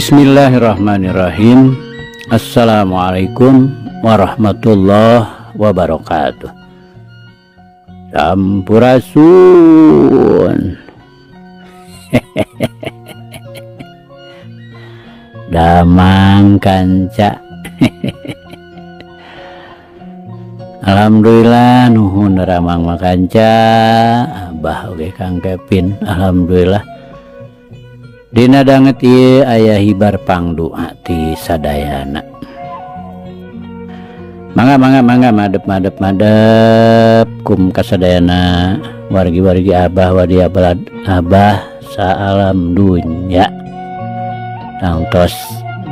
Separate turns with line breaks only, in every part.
Bismillahirrahmanirrahim. Assalamualaikum warahmatullahi wabarakatuh. Sampurasun. Damang kanca. Alhamdulillah nuhun ramang makanca Abah oge Kang Kevin. Alhamdulillah. Dina danget ieu aya hibar pangdoa ti sadayana. Mangga mangga mangga madep madep madep kum kasadayana wargi-wargi Abah wadia balad Abah saalam dunya. Tangtos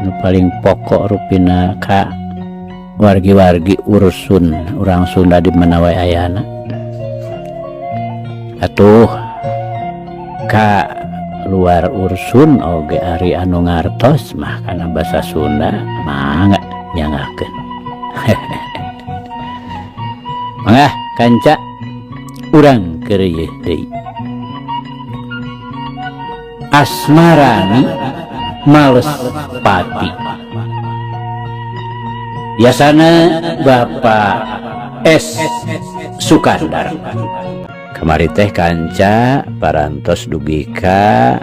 nu paling pokok rupina ka wargi-wargi urusun urang Sunda di mana wae ayana. Atuh ka luar ursun oge ari anu ngartos mah kana basa Sunda mangga nyangakeun. Mangga kanca urang keur ieu deui. Asmarani males pati. Biasana Bapak S Sukandar. Kamari teh kanca parantos dugi ka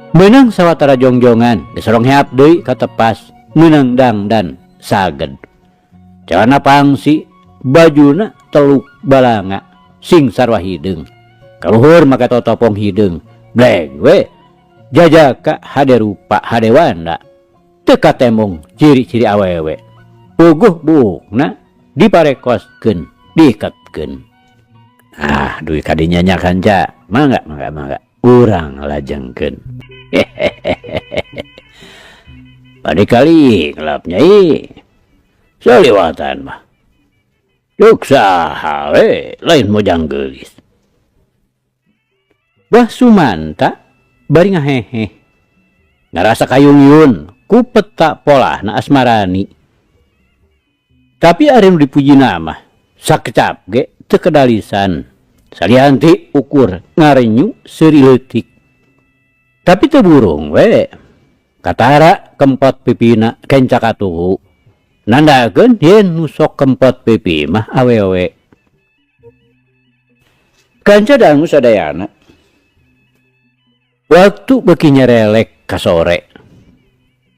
meunang sawatara jongjongan disorong heap deui katepas meunang dangdan saged. Celana pangsi bajuna teluk balanga sing sarwa hideung. Kaluhur make totopong hideung. Bleng we jajaka hade rupa hade wanda. Teu katemong ciri-ciri awewe. Puguh buukna diparekoskeun diiketkeun. Ah, duit kadinya nya kanca. Mangga, mangga, mangga. Urang lajengkeun. Bade kali ngelap nyai. Saliwatan mah. Yuk saha we, lain mojang geulis. Bah Sumanta bari ngaheheh. Ngarasa kayung-yun ku peta polahna Asmarani. Tapi ari nu dipujina mah sakecap ge teu kedalisan. Salianti ukur ngarenyu seuri leutik. Tapi teu burung we. Katara kempot pipina kenca katuhu. Nandakeun yen nu sok kempot pipi mah awewe. Kanca dangu sadayana. Waktu beuki nyerelek ka sore.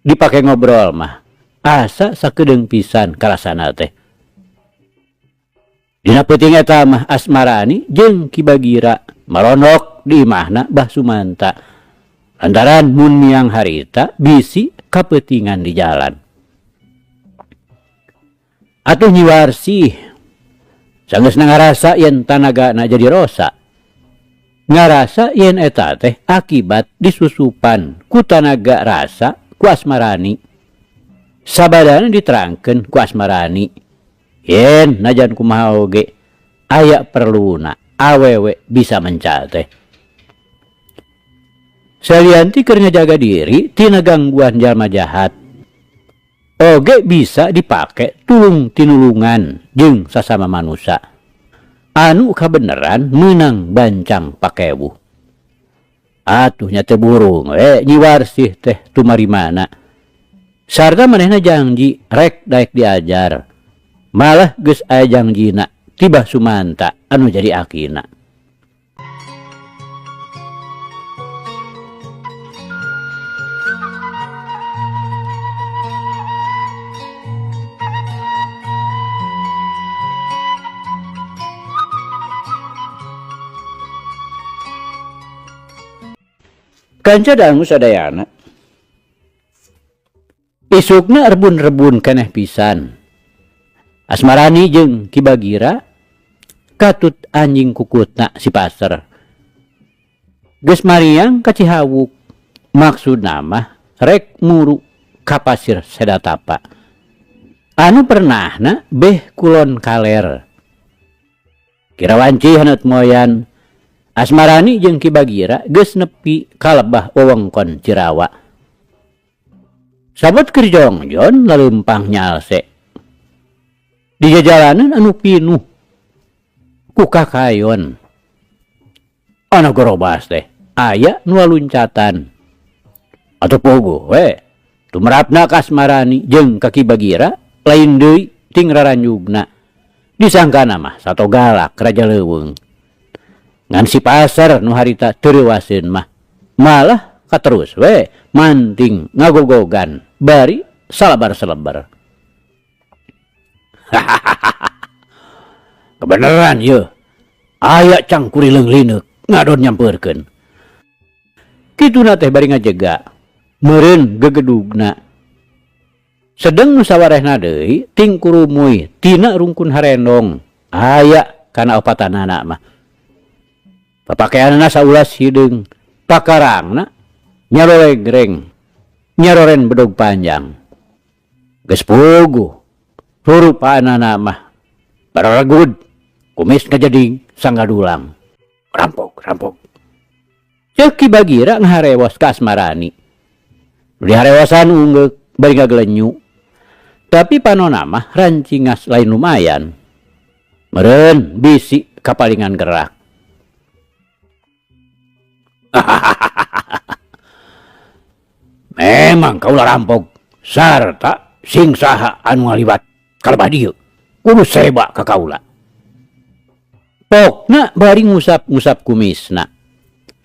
Dipake ngobrol mah asa sakedeung pisan karasana teh. Dina peuting eta mah Asmarani jeung Ki Bagira maronok di imahna Bah Sumanta. Lantaran mun miang harita bisi kapeutingan di jalan. Atuh Nyi Warsih sanggeusna ngarasa yen tanagana jadi rosa. Ngarasa yen eta teh akibat disusupan ku tanaga rasa ku Asmarani. Sabadana diterangkeun ku Asmarani. Yen najan kumaha oge aya perluna awewe bisa menca teh. Salianti keur ngajaga diri tina gangguan jalma jahat. Oge bisa dipake tulung tinulungan jeung sasama manusa. Anu kabeneran meunang bancang pakewuh. Atuh nya teh burung we Nyi Warsih teh tumarimana. Sarta manehna janji rek daek diajar. Malah geus aya jangjina tibah Sumanta anu jadi akina. Kanca dangu sadayana. Isukna rebun-rebun keneh pisan. Asmarani jeung Ki Bagira katut anjing kukutna si Paser. Geus mariang ka Cihawuk, maksudna mah rek muru ka pasir Sedatapa. Anu pernahna beh kulon kaler. Kira wanci haneut moyan, Asmarani jeung Ki Bagira geus nepi ka lebah wewengkon Cirawa. Sabot keur jongjon laleumpang nyalse. Di jajalanan anu pinuh ku kakayon. Ana gorobas teh aya nu waluncatan. Atuh puguh we tumerapna ka Asmarani jeung ka Ki Bagira lain deui ting raranjugna. Disangkana mah sato galak raja leuweung. Ngan si Pasar nu harita teu reuwaseun mah malah katerus we manting ngagogogan bari salabar-selebar. Kebeneran yeuh aya cangkurileung lineuk ngadon nyampeurkeun. Kituna teh bari ngajega meureun gegedugna. Sedeng nu sawarehna deui ting kurumuy tina rungkun harendong aya kana opatanana mah. Papakeanana saulas hideung, pakarangna nyaroregreng, nyaroren bedog panjang. Geus puguh rurupaanana mah bararegud, kumis ngajeding sanggadulang. Rampok, rampok. Ceuk Ki Bagira ngaharewos ka Asmarani. Nu diharewosan unggeuk bari ngagelenyu. Tapi panona mah rancingas lain lumayan. Meureun bisi kapalingan gerak. Memang kaula rampok sarta sing saha anu ngaliwat ka lebah dieu kudu seba ka kaula. Pokna bari ngusap-ngusap kumisna.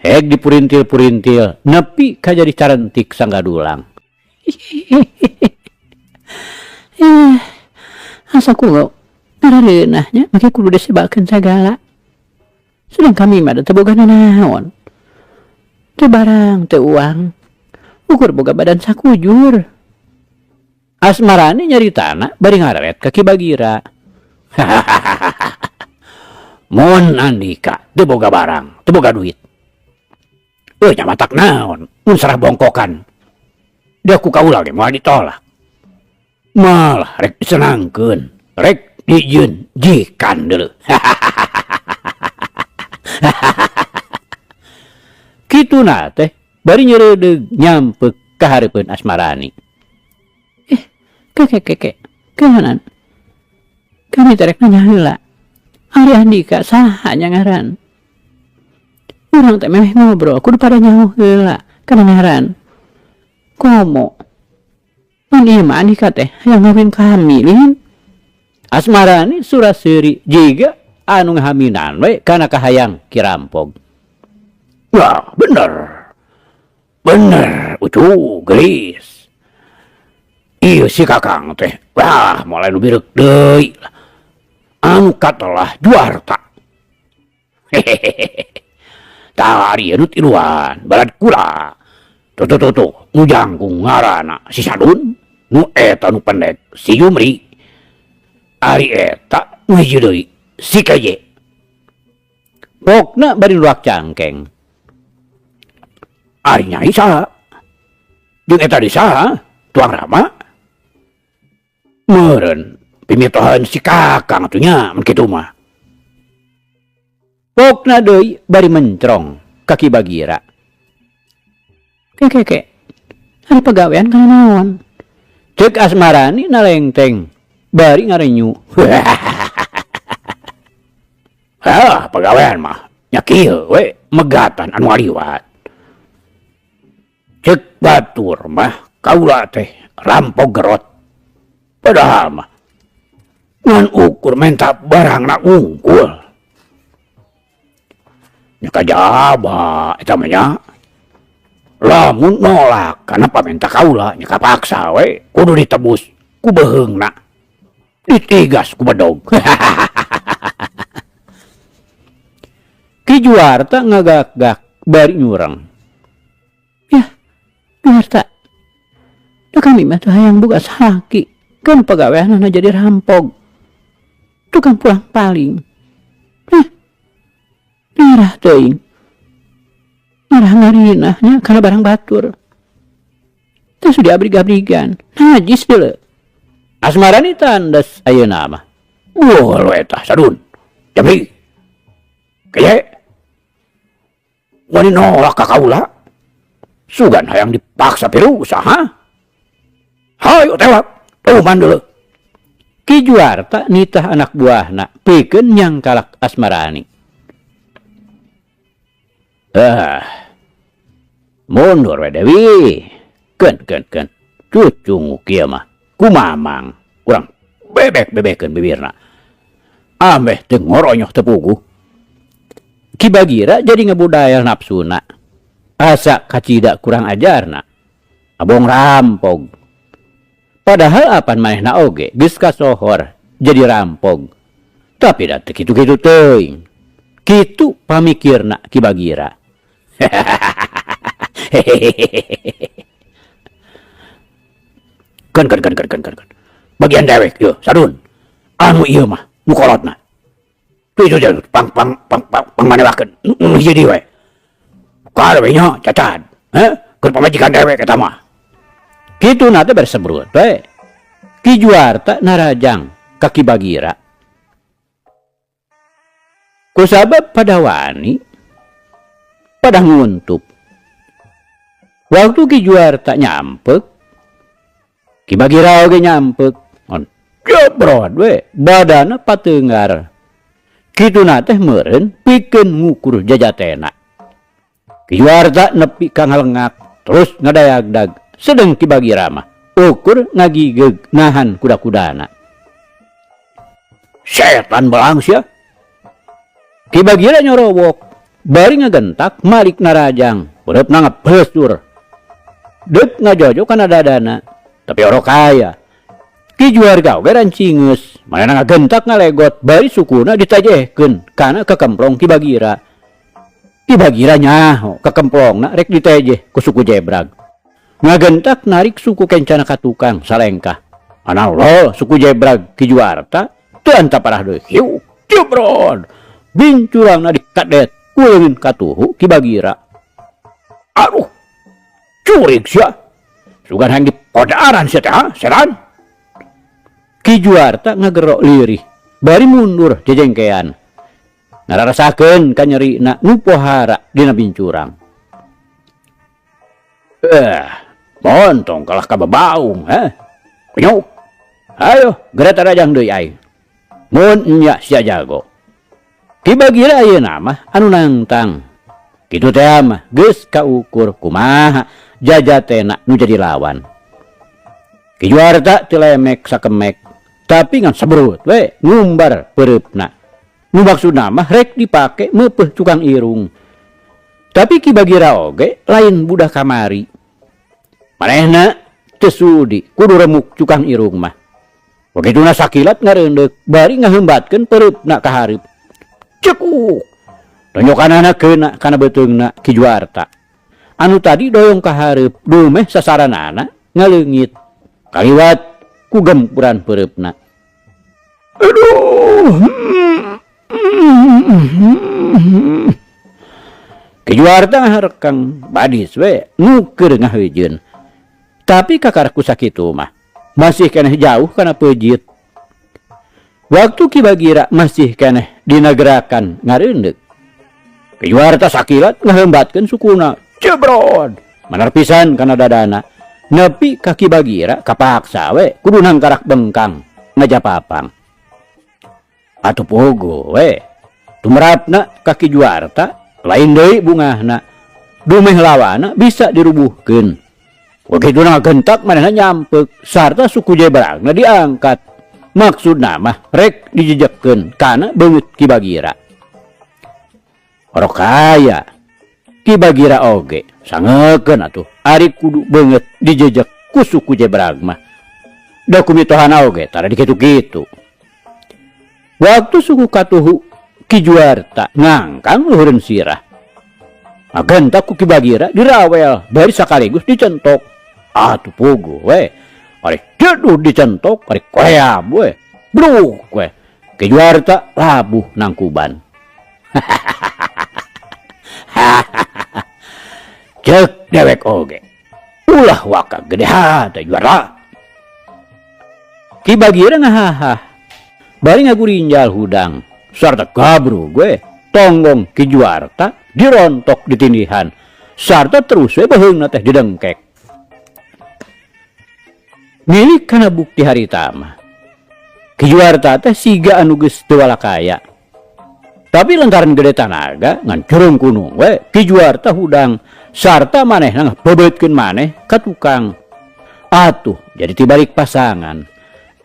Heg dipurintil-purintil nepi ka jadi carentik sanggadulang. Asa ku ngarareunah nya make kudu disebakeun sagala. Sedang kami mah da teu boga nanaon. Teu barang, teu uang. Ukur boga badan sakujur. Asmarani nyaritana bari ngararet ka Ki Bagira. Mun Andika teu boga barang, teu boga duit. Euy nya matak naon mun sarah bongkokan. Da ku kaula ge moal ditolak. Malah rek disenangkeun, rek dijieun jikan deuleu. Kituna teh bari nyereudeg nyampek ka hareupeun Asmarani. Keke keke, kahanan. Kami teh rek nanya heula. Ari Andika saha nya ngaran? Urang teh memeh ngobrol kudu pada nyaho heula kana ngaran. Komo. Mun ieu mah Andika teh hayang ngawin kami lin. Asmarani sura-seuri jiga anu ngahaminan we kana kahayang Ki Rampog. Wah, bener. Bener, ucu geulis. Ieu si Kakang teh, wah mulai nu bireuk deui lah. Anu katelah Juarta. Hehehe. Tah ari ieu nu tiluan, balad kula. Tuh tuh tuh tuh, nu jangkung ngaranna si Sadun, nu eta nu pendek si Jumri. Ari eta nu hiji deui si Keje. Pokna bari luak cangkeng. Ari nyai saha? Jeung eta di saha? Tuang Rama? Meureun pimitohan si Kakang atuh nya mun kitu mah. Pokna deui bari mencrong ka Ki Bagira. Keke, ari pagawean kana naon? Ceuk Asmarani nalengteng bari ngarenyu. Hah, pagawean mah nya kieu we megatan anu ngaliwat. Ceuk batur mah kaula teh rampok gerot. Padahal mah ngan ukur menta barangna unggul. Nya kajaba eta mah nya. Lamun nolak kana pamenta kaula nya kapaksa we kudu ditebus ku beheungna. Ditigas ku bedog. Ki Juarta ngagak-gak bari nyureng. Yah, Juarta. Da kami mah teu hayang boga salaki, kan pagaweanana jadi rampog. Tukang pulang paling. Heh. Ngarah teuing. Ngarah ngarinah nya kana barang batur. Teu sudi abrig-abrigan, najis deuleu. Asmarani tandes ayeuna mah. Wah, lo eta Sadun. Jamri. Keye. Wani nolak ka kaula. Sugan hayang dipaksa pirusa, ha? Hayu tewak, tuman deuleu. Ki Juarta nitah anak buahna pikeun nyangkalak Asmarani. Mundur we Dewi. Keun keun keun, cucunguk ieu mah ku Mamang urang bebek-bebekeun bibirna. Ameh teu ngoronyoh teu puguh. Ki Bagira jadi ngebudael nafsuna. Asa kacida kurang ajarna. Abong rampog. Padahal apan manehna oge geus kasohor jadi rampog. Tapi da teu kitu-kitu teuing. Kitu pamikirna Ki Bagira. Keun keun keun keun keun keun. Bagian dewek ieu sadun. Anu ieu mah nu kolotna. Tuh itu pang pang pang pang pang manewakeun nu hiji deui we. Kada we nya cacad. Heh, keur pamajikan dewek eta mah. Kituna teh beres sebrut we. Ki Juarta narajang ka Ki Bagira. Kusabab pada wani, pada nguntup. Waktu Ki Juarta nyampek, Ki Bagira oge nyampek. On jebrot we, badana pateunggar. Kituna teh meureun pikeun ngukur jajatena. Ki Juarta nepi ka ngalengak, terus ngadayagdag, sedeng Ki Bagira mah ukur ngagigeug nahan kuda-kudana. Setan belang sia. Ki Bagira nyorowok, bari ngagentak malik narajang, peureupna ngeplesur. Deuk ngajojo kana dadana, tapi orok kaya. Ki Juarga oge rancingeus, manehna ngagentak ngalegot, bari sukuna ditajehkeun kana kekemplong Ki Bagira. Ki Bagira nyaho kekemplongna rek ditejeh ku suku jebrag. Ngagentak narik suku kencana ka tukang salengkah. Ana lol suku jebrag Ki Juarta teu anta parah deui. Hiu, jebrod. Bincurangna dikadet ku leungeun katuhu Ki Bagira. Aduh, curig sia. Sugan hayang dipodaran sia teh, ha, setan. Ki Juarta ngagerok lirih, bari mundur jejengkean. Ngararasakeun kanyerina nu pohara dina bincurang. Montong kalah ka babaung, ha? Kunyuk. Ayo, geura tarajang deui aing. Mun nya sia jago. Ki Bagira ayeuna mah anu nangtang. Kitu teh mah geus kaukur kumaha jajatena nu jadi lawan. Ki Juarta teu lemek sakemek, tapi ngan sebrut we ngumbar peureupna. Nu maksudna mah rek dipake meupeuh tukang irung. Tapi Ki Bagira oge lain budak kamari. Manehna teu sudi kudu remuk tukang irung mah. Bagituna sakilat ngareundeuk bari ngaheumbatkeun peureupna ka hareup. Cekuk. Tonyokanana keuna kana beuteungna Ki Juarta. Anu tadi doyong ka hareup dumeh sasaranana ngaleungit. Kaliwat ku gempuran peureupna. Aduh. Ki Juarta ngaharekang badis we nu keur ngaheujeun. Tapi kakara ku sakitu mah masih keneh jauh kana peujit. Waktu Ki Bagira masih keneh dina gerakan ngareundeuk. Ki Juarta sakilat ngaheumbatkeun sukuna. Jebrod. Manar pisan kana dadana. Nepi ka Ki Bagira kapaksa we kudu nangkarak bengkang ngajapapang. Atuh pogo we. Tumrapna ka Ki Juarta lain deui bungahna. Dumeh lawana bisa dirubuhkeun. Wakituna ngagentak manehna nyampek sarta suku jebragna diangkat. Maksudna mah rek dijejekkeun kana beungeut Ki Bagira. Orok kaya Ki Bagira oge sangekeun atuh ari kudu beungeut dijejek ku suku jebrag mah. Da kumitohana oge tara dikitu-kitu. Waktu suku katuhu Ki Juarta ngangkang luhureun sirah. Agentak ku Ki Bagira dirawel bari sakaligus dicentok. Atuh puguh we. Ari jeduh dicentok, ari koream we. Bruk we. Ki Juarta labuh nangkuban. Ceuk dewek oge. Ulah waka gede hate Juarta. Ki Bagira ngahahah. Bari ngagurinjal hudang. Sarta gabrug we. Tonggong Ki Juarta dirontok ditindihan. Sarta terus we beuheungna teh didengkek. Milik kana bukti harita mah. Ki Juarta teh siga anu geus teu walakaya. Tapi lantaran gede tanaga ngan curung kunung we Ki Juarta hudang Sarta manehna ngabebeutkeun maneh ka tukang. Atuh jadi tibalik pasangan.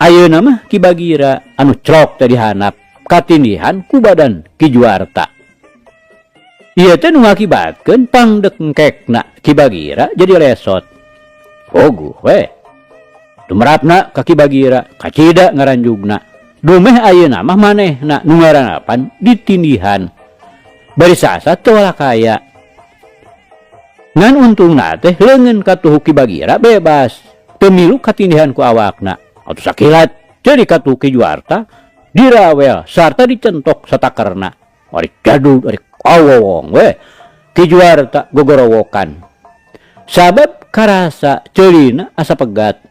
Ayeuna mah Ki Bagira anu crok teh dihandap katindihan ku badan Ki Juarta. Ieu teh nu ngakibatkeun pangdengkekna Ki Bagira jadi lesot. Puguh we. Tumerapna ka Ki Bagira kacida ngaranjugna. Dumeh ayeuna mah manehna nu ngaranapan ditindihan. Bari sasa teu walakaya. Ngan untungna teh leungeun katuhu Ki Bagira bebas. Teu milu katindihan ku awakna. Atuh sakilat ceuri katuhu Ki Juarta dirawel sarta dicentok satakerna. Ari jadug ari kawowong we. Ki Juarta gogorowokan. Sabab karasa ceurina asa pegat.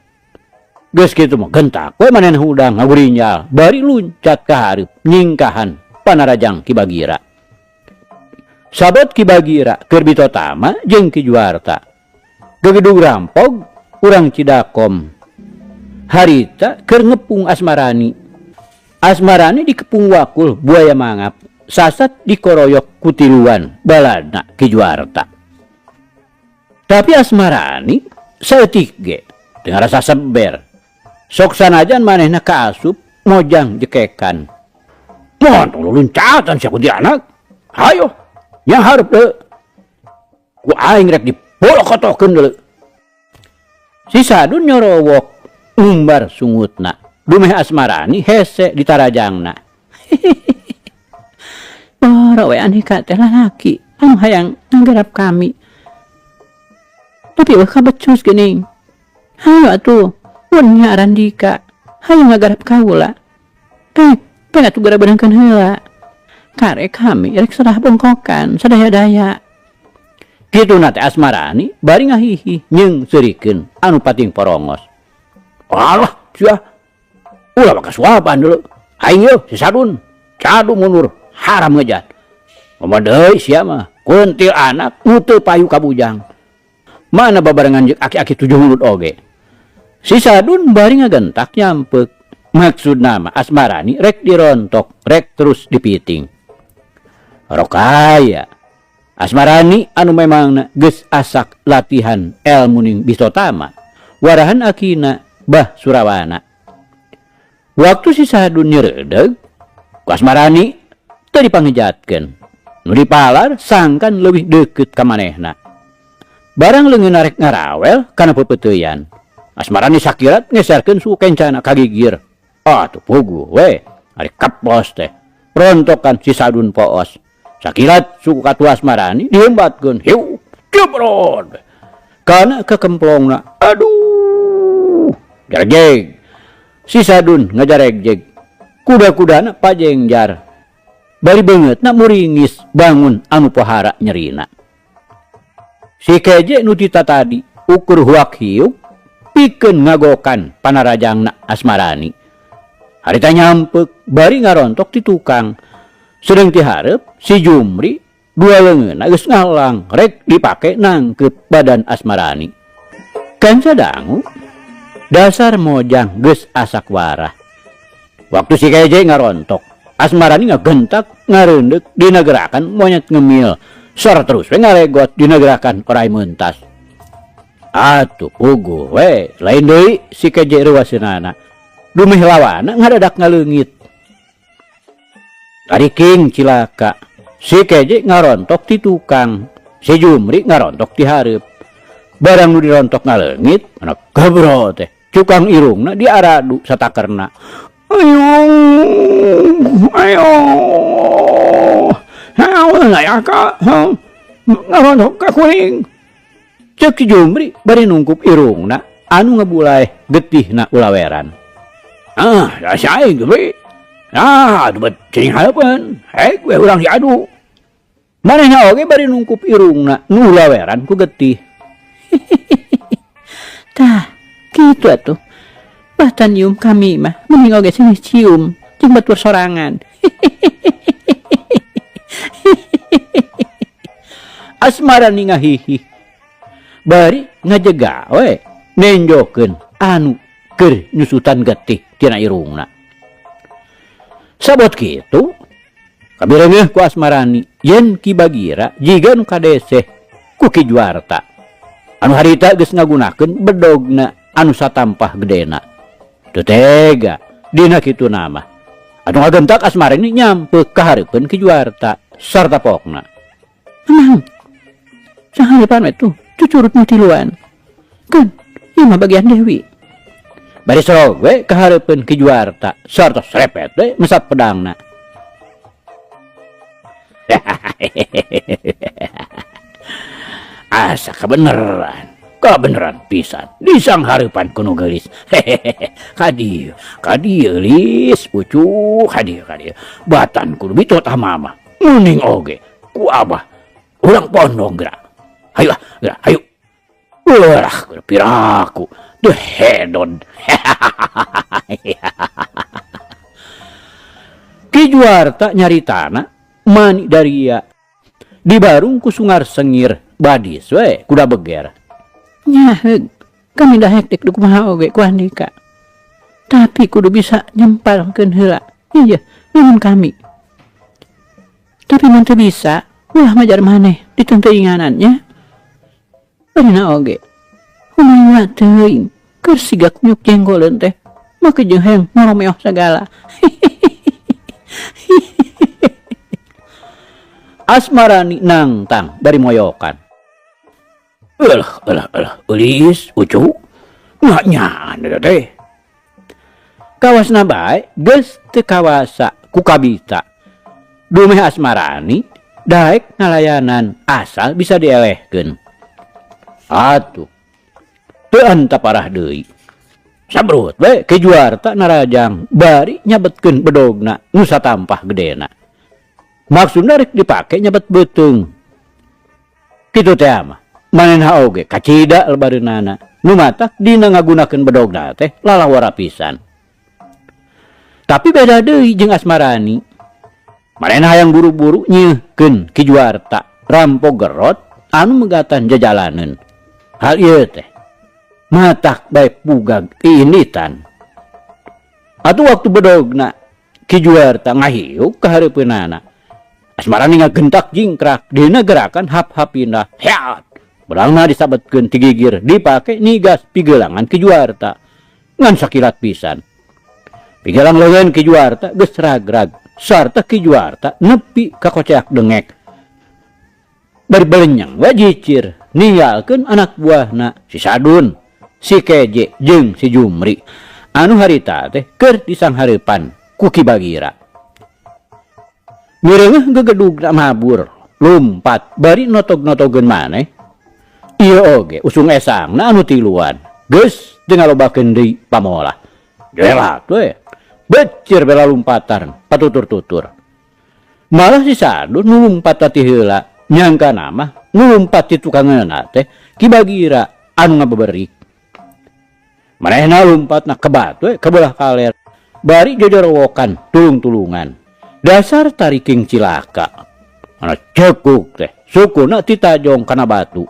Geus kitu mah gentak we manehna hudang ngagurinjal bari luncat ka hareup nyingkahan panarajang Ki Bagira. Sabot Ki Bagira keur bitotama jeung Ki Juarta. Gegedug rampog urang Cidakom. Harita keur ngepung Asmarani. Asmarani dikepung wakul buaya mangap. Sasat dikoroyok kutiluan baladna Ki Juarta. Tapi Asmarani saeutik ge teu ngarasa seber. Sok sanajan manehna kaasup mojang jekekan. Montong luluncatan sia kuntilanak. Hayo, yang hareup deui. Ku aing rek dipolokotokeun deui. Si Sadun nyorowok ngumbar sungutna. Dumeh Asmarani hese ditarajangna. Boro we Andika teh lalaki anu hayang nggarap kami. Tapi eueuh kabecus geuning. Hayo atuh, mun nya Arandika hayang ngagarap kaula. Pek, pek atuh geura beunangkeun heula. Karek kami rek serah bongkokan sadaya-daya. Kituna teh Asmarani bari ngahihi nyeung seurikeun anu pating porongos. Alah, sia. Ulah mah kasuapan deuleu. Aing yeuh si Sadun, cadu mundur haram ngejat. Komo deui sia mah kuntil anak nu teu payu ka bujang. Mana babarengan jeung aki-aki 7 mulut oge. Si Sadun bari ngagentak nyampeuk. Maksudna mah Asmarani rek dirontok, rek terus dipiting. Rokaya Asmarani anu memangna geus asak latihan elmu ning Bistotama, warahan akina Bah Surawana. Waktu si Sadun nyereudeg, ku Asmarani teu dipangejatkeun. Nu dipalar sangkan leuwih deukeut ka manehna. Barang leungeun arek ngarawel kana peupeuteuyan. Asmarani sakirat ngeserkeun suku kencana ka gigir. Atuh puguh we, ari kepos teh. Rontokan si Sadun poos. Sakilat suku katu Asmarani dihembatkeun. Hiu, jebrod. Kana kekemplongna. Aduh, jarejeg. Si Sadun ngajaregjeg. Kuda-kudana pajengjar. Bari beungeutna muringis bangun anu pohara nyerina. Si Keje nu tita tadi ukur huak hiuk pikeun ngagokan panarajangna Asmarani. Harita nyampeuk bari ngarontok ti tukang. Sedeng ti hareup si Jumri dua leungeunna geus ngalang rek dipake nangkeup badan Asmarani. Kan sadangu dasar mojang geus asak warah. Waktu si Keje ngarontok, Asmarani ngagentak ngareundeup dina gerakan monyet ngemil. Sor terus we ngaregot dina gerakan orai mentas. Atuh puguh we, lain deui si Keje reuaseunana. Dumeh lawana ngadadak ngaleungit. Tariking cilaka. Si Keje ngarontok ti tukang, si Jumri ngarontok ti hareup. Barang nu dirontok ngaleungit, mana gebro teh. Cukang irungna diaradu satakerna. Ayung, ayung. Hawa layaka, ngarontok ka kuring. Ceuk si Jumri bari nungkup irungna anu ngebulai getihna ulaweran. Ah, rasa aing Jumri. Ah, atuh bet cing hareupeun. Hek we urang diadu. Manehna oge bari nungkup irungna nu ulaweran ku getih. Tah, kitu atuh. Bahkan nyium kami mah mending oge sini cium jeung batur sorangan. Asmarani ngahihi. Bari ngajega we nenjokeun anu keur nyusutan getih tina irungna. Sabot kitu kabireungeuh ku Asmarani yen Ki Bagira jiga nu kadeseh ku Ki Juarta. Anu harita geus ngagunakeun bedogna anu satampah gedena. Teu tega dina kitu nama. Anu ngagentak Asmarani nyampe ka hareupeun Ki Juarta sarta pokna.
Emang sahareupan we tuh cucurut nu tiluan. Keun ieu mah bagian Dewi.
Bari sorog we ka hareupeun Ki Juarta sarta serepet we mesat pedangna. Asa kebeneran, kebeneran pisan disang hareupan kuno geulis. Hehehe, kadieu, kadieu lis ucu, kadieu, kadieu. Batan kudu bitot amama, muning oge ku abah. Urang pondong geura. Hayu ah, geura, hayu. Urah geura piraku, deuh hedon. Ki Juarta nyaritana mani daria dibarung ku sungar sengir badis we kuda beger.
Nyaheug, kami dah hektik du kumaha oge ku andika. Tapi kudu bisa nyempalkeun heula. Iya, nuhun kami. Tapi mun teu bisa, ulah majar maneh ditenteuinganannya. Barina oge. Kumaha teuing, keur siga kunyuk jenggoleun teh. Make jeung hayang ngoromeoh sagala.
Asmarani nangtang dari moyokan. Elah, elah, elah, eulis, ucu. Nganyaan eta teh. Kawasna bae geus teu kawasa ku kabita. Dumeh Asmarani daek ngalayanan asal bisa dielehkeun. Atuh. Teu anta parah deui. Sabrut we Ki Juarta narajang bari nyabetkeun bedogna nu satampah gedena. Maksudna rek dipake nyabet beuteung. Kitu teh mah manehna oge kacida lebareunana. Nu matak dina ngagunakeun bedogna teh lalawara pisan. Tapi beda deui jeung Asmarani. Manehna hayang buru-buru nyeuhkeun Ki Juarta rampok gerot anu megatan jajalaneun. Hal ieu teh matak bae pugag iinditan. Atuh waktu bedogna Ki Juarta ngahiuk ka hareupeunana. Asmarani ngagentak jingkrak dina gerakan hap-hap pindah. Heat. Bedangna disabetkeun ti gigir dipake nigas pigelangan Ki Juarta. Ngan sakilat pisan. Pigelang leungeun Ki Juarta geus ragrag sarta Ki Juarta nepi ka koceak dengek. Bari belenyeng we jicir ninggalkeun anak buahna si Sadun, si Keje jeung si Jumri anu harita teh keur disanghareupan ku Ki Bagira. Mireungeuh gegedugna mabur, lumpat bari notog-notogeun maneh. Ieu oge usung esangna anu tiluan. Geus teu ngalobakeun deui pamolah. Jelat we. Becir bela lumpatan, patutur-tutur. Malah si Sadun nu lumpat ti heula, nyangka mah nu lumpat ti tukangeunna teh Ki Bagira anu ngabeberik. Manehna lumpatna kebat we ka belah kaler, bari jojorowokan tulung-tulungan. Dasar tariking cilaka. Ana cekuk teh, sukuna titajong kana batu.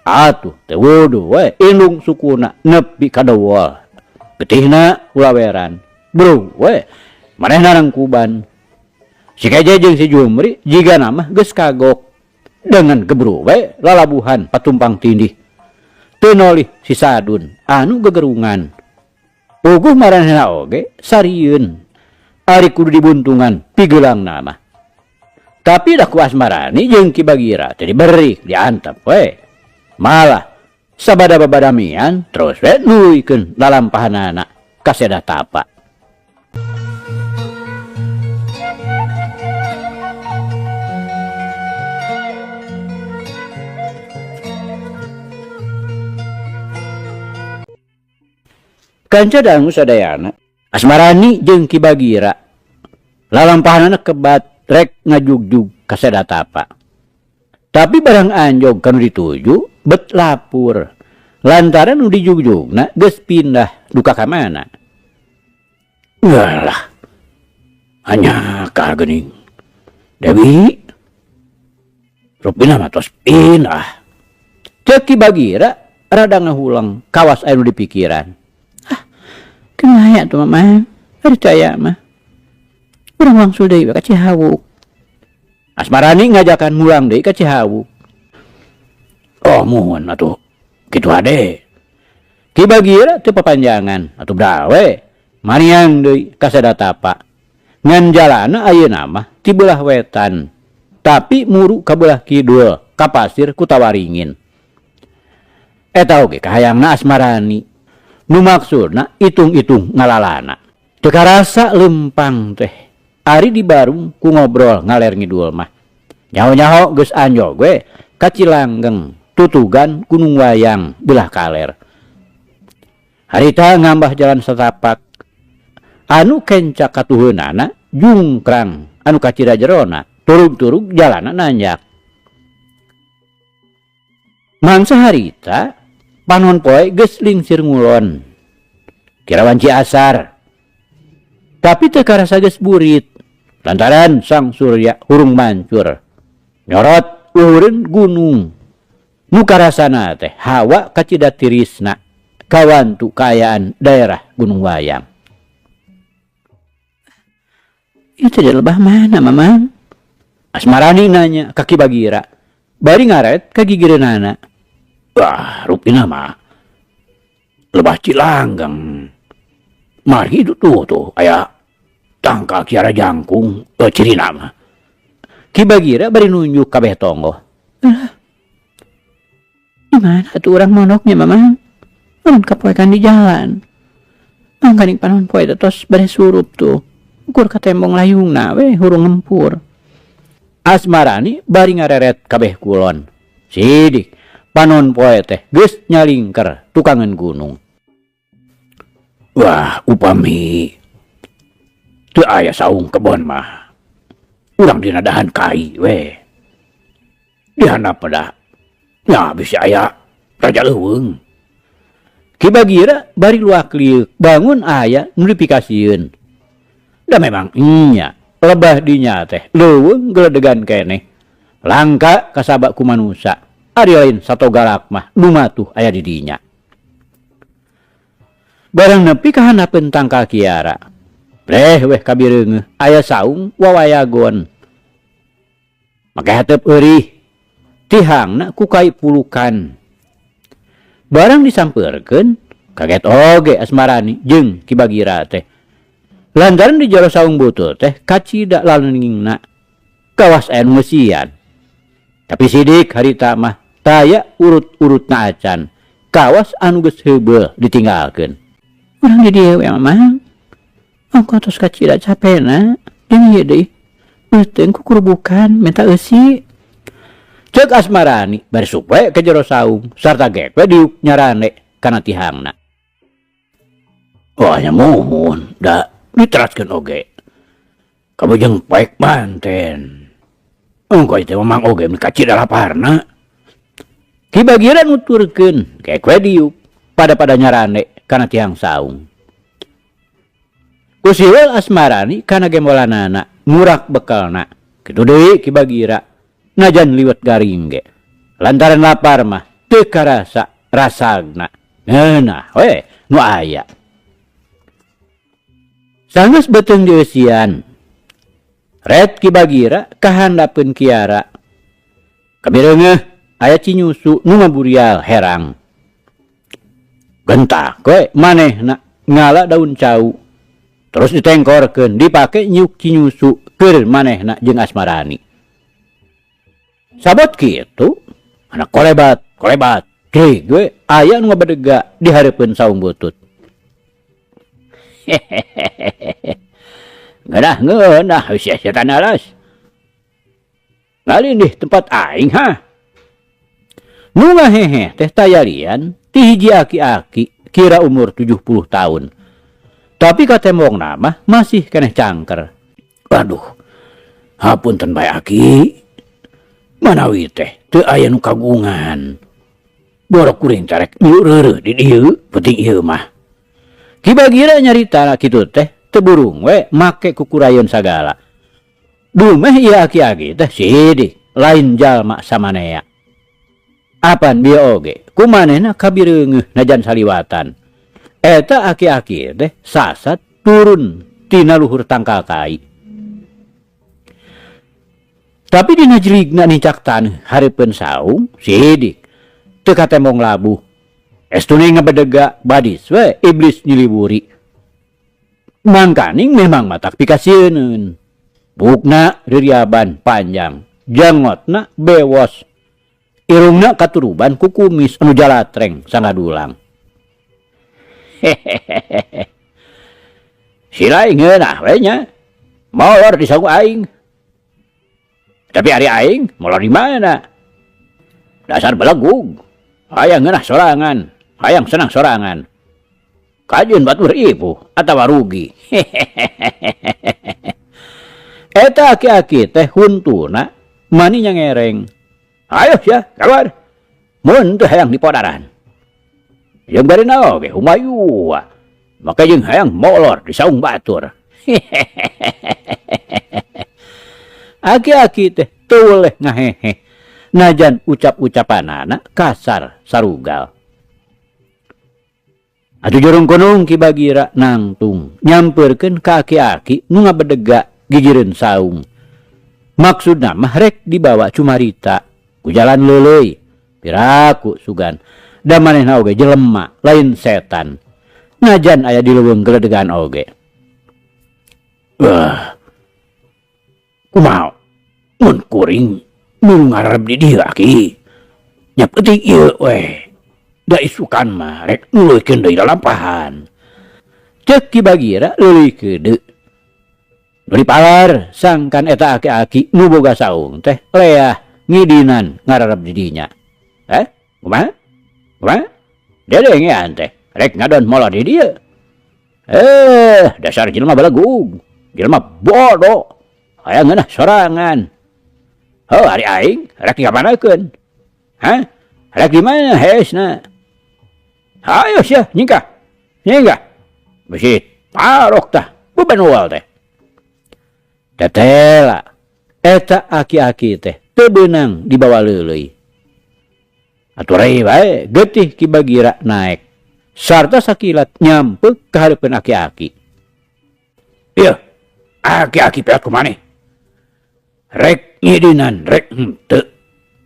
Atuh teh wuduh we indung sukuna nepi ka dewol. Getihna kulaweran. Bro we manehna nangkuban. Si Keje jeung si Jumri jiga mah geus kagok. Dengan gebru we lalabuhan patumpang tindih. Teu nolih si Sadun anu gegerungan. Puguh maranehna oge sarieun. Ari kudu dibuntungan pigeulangna mah. Tapi dah ku Asmarani jeung Ki Bagira teh diberik diantep we. Malah sabada babadamian terus we nuluykeun lalampahanana ka sedah tapa. Kanca dangu sadayana Asmarani jeung Ki Bagira lalampahanana kebat rek ngajugjug ka sedah tapa. Tapi barang anjog kanu dituju bet lapur lantaran nu dijugjugna geus pindah duka ka mana. Walah, hanya ka geuning Dewi rupina mah tos pindah. Ceuk Ki Bagira rada ngahulang kawas aya nu dipikiran.
Ah, kumaha atuh mama? Percaya mah. Urang wangsul deui we ka Cihawuk.
Asmarani ngajakan mulang deui ka Cihawuk. Oh muhun atuh kitu hade. Ki Bagira teu papanjangan atuh dawe maniang deui ka Sadatapa. Ngan jalana ayeuna mah ti beulah wetan tapi muru ka beulah kidul ka pasir Kutawaringin. Eta oge kahayangna Asmarani nu maksudna itung-itung ngalalana. Teu karasa leumpang teh ari dibarung ku ngobrol ngaler ngidul mah. Nyaho-nyaho geus anjog we ka Cilanggeng tutugan Gunung Wayang beulah kaler. Harita ngambah jalan satapak anu kenca katuheunana jungkrang anu kacida jerona turug-turug jalana nanjak. Mangsa harita panon poe geus lingsir ngulon. Kira wanci asar. Tapi teu karasa geus burit lantaran sang surya hurung mancur. Nyorot luhureun gunung. Nu karasana teh hawa kacida tirisna kawantu kaayaan daerah Gunung Wayang.
Itu di lebah mana, Mamang?
Asmarani nanya ka Ki Bagira. Bari ngaret ka gigireunana. Wah, rupina mah lebah Cilanggeng. Mari itu tuh tuh aya tangkal kiara jangkung cirina mah. Ki Bagira bari nunjuk kabeh tonggoh.
Alah. Di mana tuh urang mondoknya, Mamang? Urang kapoekan di jalan. Mangkaning panon poe teh tos bade surup tuh. Ukur ka tembong layungna we hurung ngempur.
Asmarani bari ngareret kabeh kulon. Sidik panon poe teh geus nyalingker tukangan gunung. Wah, upami teu aya saung kebon mah. Urang dina dahan kai we. Dihandap pada nya bisi aya raja leuweung. Ki Bagira bari luak liuk bangun aya nu dipikasieun. Da memang nya lebah dinya teh leuweung geledegan keneh. Langka kasaba ku manusa. Ari lain sato galak mah nu matuh aya di dinya. Barang nepi ka handapeun tangkal kiara. Breh weh kabireungeuh aya saung wawayagon. Make hateup eurih tihangna ku kai pulukan. Barang disampeurkeun kaget oge Asmarani jeung Ki Bagira teh. Lantaran di jero saung butul teh kacida lalengingna kawas aya nu ngeusian. Tapi sidik harita mah taya urut-urutna acan. Kawas anu geus heubeul ditinggalkeun.
Urang di dieu we Mamang. Ongko tos kacida capena jeung ieu deui. Beuteung kukurubukan minta eusi.
Ceuk Asmarani bari sup we ka jero saung sarta gek we diuk nyarane kana tihangna. Wah nya muhun da diteraskeun oge. Kabujeng poek manten. Ongko ieu teh Mamang oge mun kacida laparna. Ki Bagira nuturkeun gek we diuk pada-pada nyarane kana tihang saung. Ku siwel Asmarani kana gembolanana ngurak bekalna. Kitu deui Ki Bagira najan liwet garing ge. Lantaran lapar mah teu karasa rasagna. Ngeunah we nu aya. Sanggeus beuteung dieusian. Ret Ki Bagira kahandapeun kiara. Kabireungeuh aya cinyusu nu ngaburial herang. Gentak we manehna ngala daun cau. Terus ditengkorkeun dipake nyuk cinyusu keur manehna jeung Asmarani. Sabot kitu, anak kolebat, kolebat, grig we aya nu ngabedega di hareupeun saung butut. Hehehe. Ngeunah ngeunah sia setan alas. Ngalindih tempat aing ha. Nu ngahehe teh tayalian ti hiji aki-aki kira umur 70 tahun. Tapi katembongna mah masih keneh cangker. Aduh, hapunten bae aki. Manawi teh teu aya nu kagungan. Borok kuring tarek milu reureuh di dieu, penting ieu mah. Ki Bagira nyarita kitu teh teu burung we make kukurayeun sagala. Dumeh ieu aki-aki teh sidik lain jalma samanea. Apan bieu oge kumanehna kabireungeuh najan saliwatan. Eta aki-aki teh sasat turun tina luhur tangkal kai. Tapi dina jeligna nincak taneuh hareupeun saung sidik. Teu katembong labuh. Estune ngabedega badis we iblis nyiliwuri. Mangkaning memang matak pikasieuneun. Bukna ririaban panjang, jangotna bewos. Irungna katuruban ku kumis anu jalatreng sangadulang. Hehehehe. Sila ngeunah we nya. Molor di saung aing. Tapi ari aing molor di mana? Dasar belegug. Hayang ngeunah sorangan, hayang senang sorangan. Kajeun batur ibu atawa rugi. Eta aki-aki teh huntuna mani nyangereng. Ayo sia, keluar. Mun teu hayang dipodaran. Jeung bari naon ge humayu. Maka jeung hayang molor di saung batur. Aki-aki teh teu weleh ngahehe. Najan ucap-ucapanana kasar sarugal. Atuh jurung kunung Ki Bagira nangtung nyampeurkeun ka aki-aki nu ngabedega gigireun saung. Maksudna mah rek dibawa cumarita ku jalan leuleuy. Piraku sugan da manehna oge jelema lain setan. Najan aya di leuweung geledegan oge. Wah. Kumaha mun kuring nu ngarep di dieu aki. Nya peuting ieu we. Da isukan mah rek nuluykeun deui lalampahan. Ceuk Ki Bagira leuleui keudeu. Nu dipalar sangkan eta aki-aki nu boga saung teh leah ngidinan ngararep di dinya. Kumaha? Kumaha? Dedengean teh rek ngadon molor di dieu. Dasar jelema belegug, jelema bodoh. Hayang ngeunah sorangan. Oh, ari aing rek dikamanakeun? Hah? Rek di mana hesna? Hayo sia nyingkah. Nyingkah. Bisi parok tah, beban wal teh. Tetela eta aki-aki teh teu beunang dibawa leuleuy. Atuh rei bae getih Ki Bagira naek. Sarta sakilat nyampe ka hareupeun aki-aki. Ieu, aki-aki peot ku maneh. Rek ngidinan rek henteu.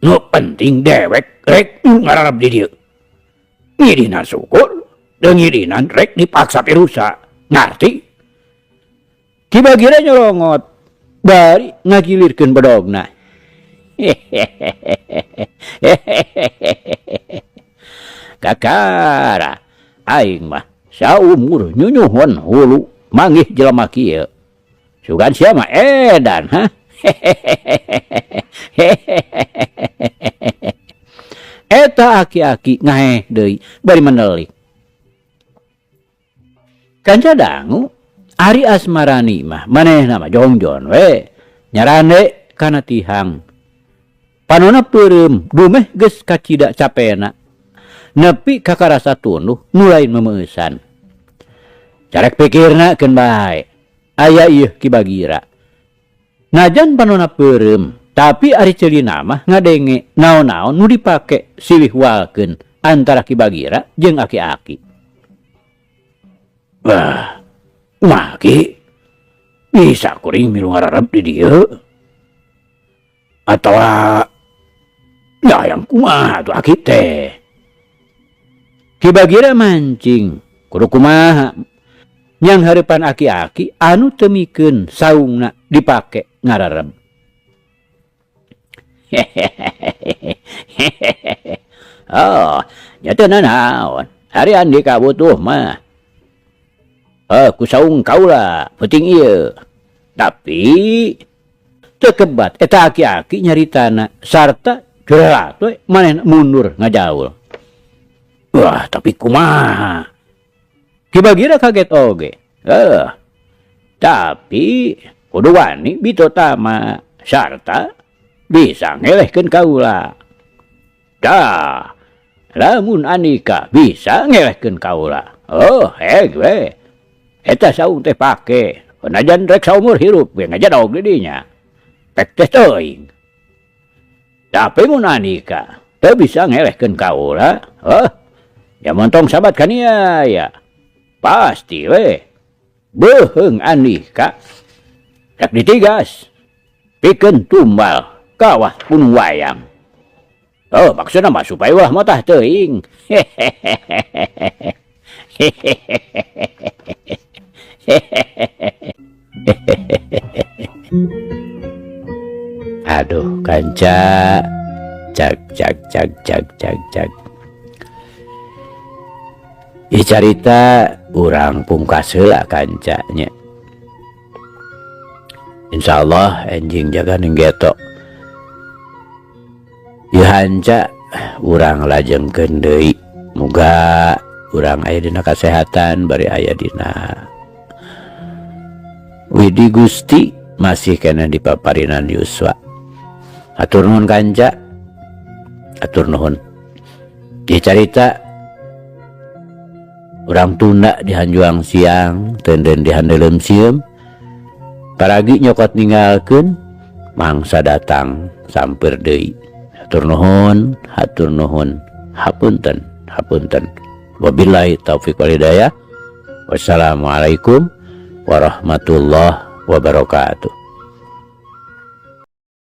Nu penting dewek rek ngararap di dieu. Ngidinan syukur, teu ngidinan rek dipaksa pirusa. Ngarti? Ki Bagira nyorongot bari ngagilirkeun bedogna. Kakara aing mah saumur nyunyuhun hulu manggih jelema kieu. Sugan sia mah edan ha. Eta aki-aki ngaheh deui bari menelik. Kanca dangu ari Asmarani mah manehna mah jongjon we nyarande kana tihang. Panona peureum dumeh geus kacida capena. Nepi ka karasa tunduh nu lain memeusan. Carek pikirna keun bae. Aya ieu Ki Bagira. Najan panona peureum, tapi ari ceulina mah ngadenge naon-naon nu dipake silih walkeun antara Ki Bagira jeung aki-aki. Wah, kumaha Ki? Bisa kuring milu ngararep di dieu? Atawa ya yang kumaha tuh aki teh? Ki Bagira mancing, kudu kumaha? Nyang hareupan aki-aki anu teu mikeun saungna dipake ngarareb. Oh, nya teu nanaon. Ari Andika butuh mah. Ku saung kaula peuting ieu. Tapi teu kebat eta aki-aki nyaritana sarta jurelat we manehna mundur ngajaul. Wah, tapi kumaha? Ki Bagira kaget oge. Tapi kudu wani bito tama sarta bisa ngelehkeun kaula. Tah, lamun Andika bisa ngelehkeun kaula. Oh, heg we. Eta saung teh pake. Najan rek saumur hirup ge ngajadog di dinya. Pek teh teuing. Tapi mun Andika teu bisa ngelehkeun kaula, oh, ya montong sabat kania ya. Pasti we. Beuheung Andika. Rek ditigas. Pikeun tumbal kawah pun wayang. Oh, maksudna mah supaya ulah motah teuing. Aduh, kanca. Cag cag cag cag cag cag. Ieu carita urang pungkas heula kanca nya. Insyaallah enjing jaga ning geto. Ieu hanca urang lajengkeun deui. Muga urang aya dina kasehatan bari aya dina Widi Gusti masih keneh di paparinan yuswa. Hatur nuhun kanca. Hatur nuhun. Ieu carita urang tunda di hanjuang siang, tenden di handeuleum sieum. Paragi nyokot ninggalkeun mangsa datang samper deui. Hatur nuhun, hatur nuhun. Hapunten, hapunten. Wabillahi taufik wal hidayah. Wassalamualaikum warahmatullahi wabarakatuh.